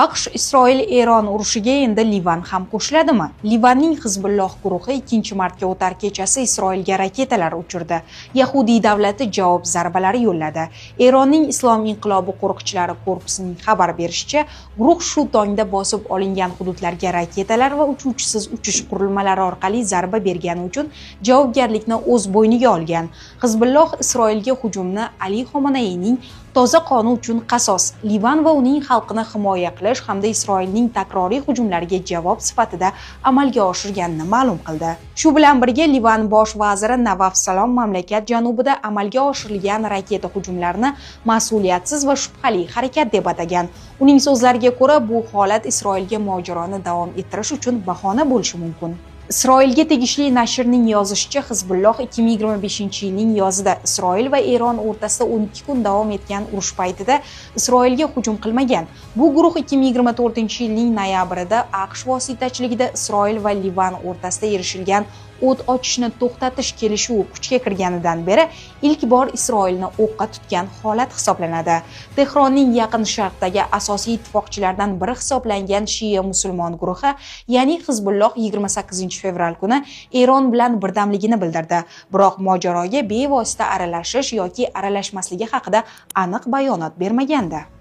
AQSh Isroil Eron urushiga endi Livan ham qo'shiladimi? Livanning Hizbulloh guruhi 2 martga o'tar kechasi Isroilga raketalar uchirdi. Yahudiy davlati javob zarbalari yo'lladi. Eronning Islom inqilobi qo'riqchilari korpusining xabar berishicha, guruh shu tongda bosib olingan hududlarga raketalar va uchuvchisiz uchish qurilmalari orqali zarba bergani uchun javobgarlikni o'z bo'yniga olgan. Hizbulloh Isroilga hujumni Ali Xomanayning toza qoni uchun qasos, Livan va uning xalqini himoya qilish hamda Isroilning takroriy hujumlariga javob sifatida amalga oshirganini ma'lum qildi. Shu bilan birga, Livan bosh vaziri Navaf Salom mamlakat janubida amalga oshirilgan raketa hujumlarini mas'uliyatsiz va shubhali harakat deb atagan. Uning so'zlariga ko'ra, bu holat Isroilga mojaroni davom ettirish uchun bahona bo'lishi mumkin. Isroilga tegishli nashrning yozishicha, Hizbulloh 2025-yilning yozida Isroil va Eron o'rtasida 12 kun davom etgan urush paytida Isroilga hujum qilmagan. Bu guruh 2024-yilning noyabrida AQSh vositachiligida Isroil va Livan o'rtasida erishilgan o't ochishni to'xtatish kelishuvi kuchga kirganidan beri ilk bor Isroilni o'qqa tutgan holat hisoblanadi. Tehronning Yaqin Sharqdagi asosiy ittifoqchilardan biri hisoblangan shia musulmon guruhi, ya'ni Hizbulloh 28 fevral kuni Eron bilan birdamligini bildirdi. Biroq mojaroga bevosita aralashish yoki aralashmasligi haqida aniq bayonot bermagandi.